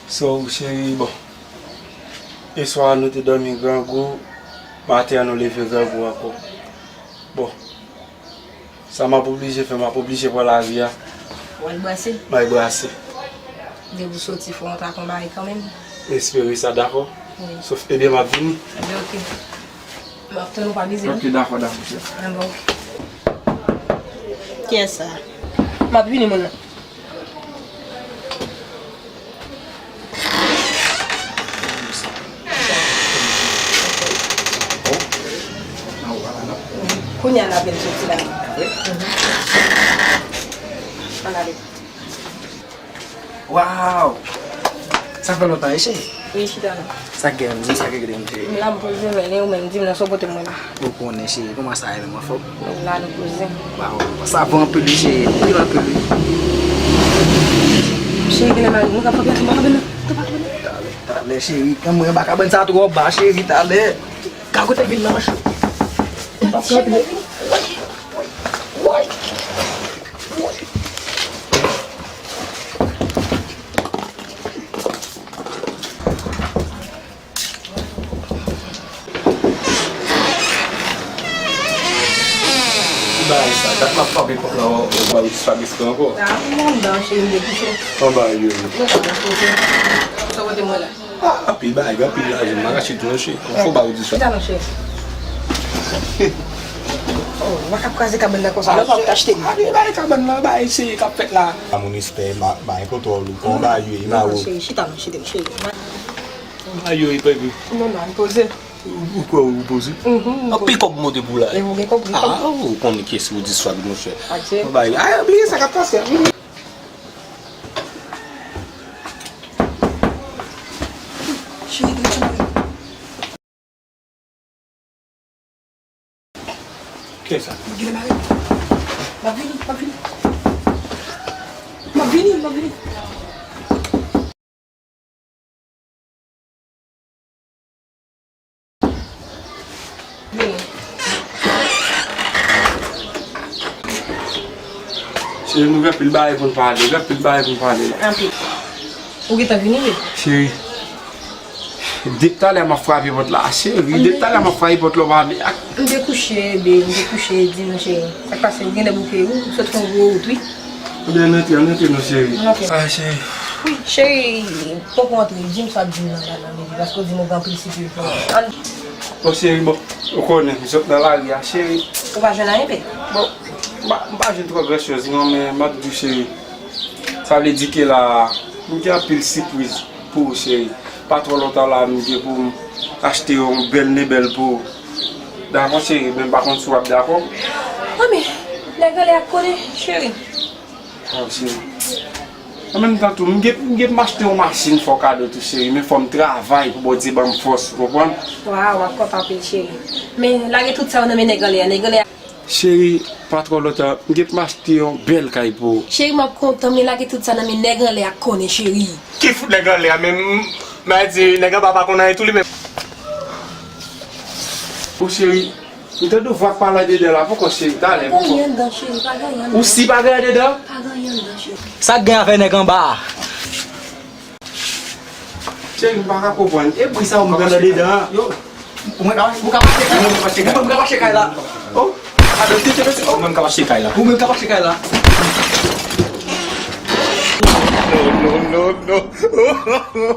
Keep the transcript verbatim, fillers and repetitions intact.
So, cheri, bon. Yèswa nou te dòmi grangou, maten an nou leve grangou ankò. Bon. Sa m ap oblije fè, m ap oblije pran lari a. W al brase? M al brase. Depi w soti, fò w antre ak yon bagay kanmenm. M espere sa, dakò? Wi. Sof, ebyen, m ap vini. Ebyen, oke. M ap tann ou, pa bize non. Oke, dakò, dakò, cheri. Enben, oke. Kiyès sa? M ap vini, moun nan. Kounye a n ap vin soti la. Ann ale. Waw! Sa fè lontan, wi, cheri. Wi, chita la. Sa k gen, di m sa k gen, cheri. M la, m poze, men ou menm, di m nan sa w pote mwen la. Ou konnen, cheri, kòman sa ye menm, anfòm? M la, nou poze. Waw, sa bon anpil, wi, cheri. Anpil, anpil, wi. Cheri, genlè mari mwen k ap frape atè m, pa frape non. Talè, talè, cheri. Anmwe, anba kabann sa twò ba, cheri, talè. Ka kote vin nan manch. M p ap rantre. Ki bagay sa? Dat m ap frape pòt la, ou pa wè sa riske ankò. A, m anndan, cheri, m te kouche. Anba, yo, yo. Mwen pa nan kote. Sa w pote mwen la? Ah, anpil bagay, anpil lajan, m a rache tou, non, cheri. Fò ba ou di sa. Chita non, cheri. Oh, m pa ka kraze kabann nan konsa, non, pa achte m. Anpil bagay kabann nan, bagay serye k ap fèt la. A moun espè, ma, ma enpòtò ou, kon ba yo, e ma ou. Non, cheri, chita non, chita, cheri. Kon ba yo, e pèdi. Non, non, poze. Ou, ou kwè ou poze? Mhm. Anpil kòb monte pou la. E ou gen kòb, gen kòb. Ah, ou konnen kiyès ou di sa, monchè. Adye. Bay, ah, bliye sa k ap pase. Cheri, dwe tchou mwen. Kiyès sa? Mwen genlè mare. M ap vini, m ap vini. M ap vini, m ap vini. Cheri, nou gen anpil bagay pou n pale, gen anpil bagay pou n pale la. Anpil. Ou gentan vini, wi. Cheri, depi talè m ap frape pòt la, cheri, depi talè m ap frape pòt la, w pa vle ak. M te kouche, babe, m te kouche, di m, cheri. Sa k pase, ou genlè bouke, wi, ou sot fè yon gwo wout, wi. Ebyen, ann antre, ann antre non, cheri. Ann antre. Ah, cheri. Wi, cheri, poko antre, di m sa w ap di m nan, nan, nan, baby, paske w di m ou gen anpil sipriz pou mwen. Ann. Bon, cheri, bon, ou konnen, m sot nan lari a, cheri. Ou pa jwenn anyen, babe? Bon, m pa, m pa jwenn twò gran choz, non, men m ap di w, cheri. Sa vle di ke la, m gen anpil sipriz pou ou, cheri. Pa twò lontan la, m gen pou m achte yon bèl nebèl pou ou. Dakò, cheri, men m pa konn si w ap dakò. Anben, nèg anlè a konnen, cheri. Waw, cheri. An menm tan tou, m gen, m gen pou m achte yon machin fè w kado tou, cheri, men fò m travay pou Bondye ban m fòs, ou konprann? Waw, w ap kontan anpil, cheri. Men lage tout sa yo nan men nèg anlè a, nèg anlè a. Cheri, pa twò lontan, m gen pou m achte yon bèl kay pou ou. Cheri, m ap kontan, men lage tout sa nan men nèg anlè a k konnen, cheri. Ki fout nèg anlè a menm? M a di, nèg anba pa konn anyen tou li menm. O cheri, m tande yon vwa k pale andedan la, poko cheri, talè, poko. Pa gen anyen anndan, cheri, pa gen anyen anndan. Ou si pa gen anyen anndan? Pa gen anyen anndan, cheri. Sa k gen avè nèg anba a? Cheri, m pa ka konprann. E bri sa yo m tande andedan an? Yo, mwen ka, mwen ka mache kay la. Mwen ka mache kay la. Mwen ka mache kay la. Oh. Mwen ka mache kay la. Ou menm ka mache kay la. No, no, no, no.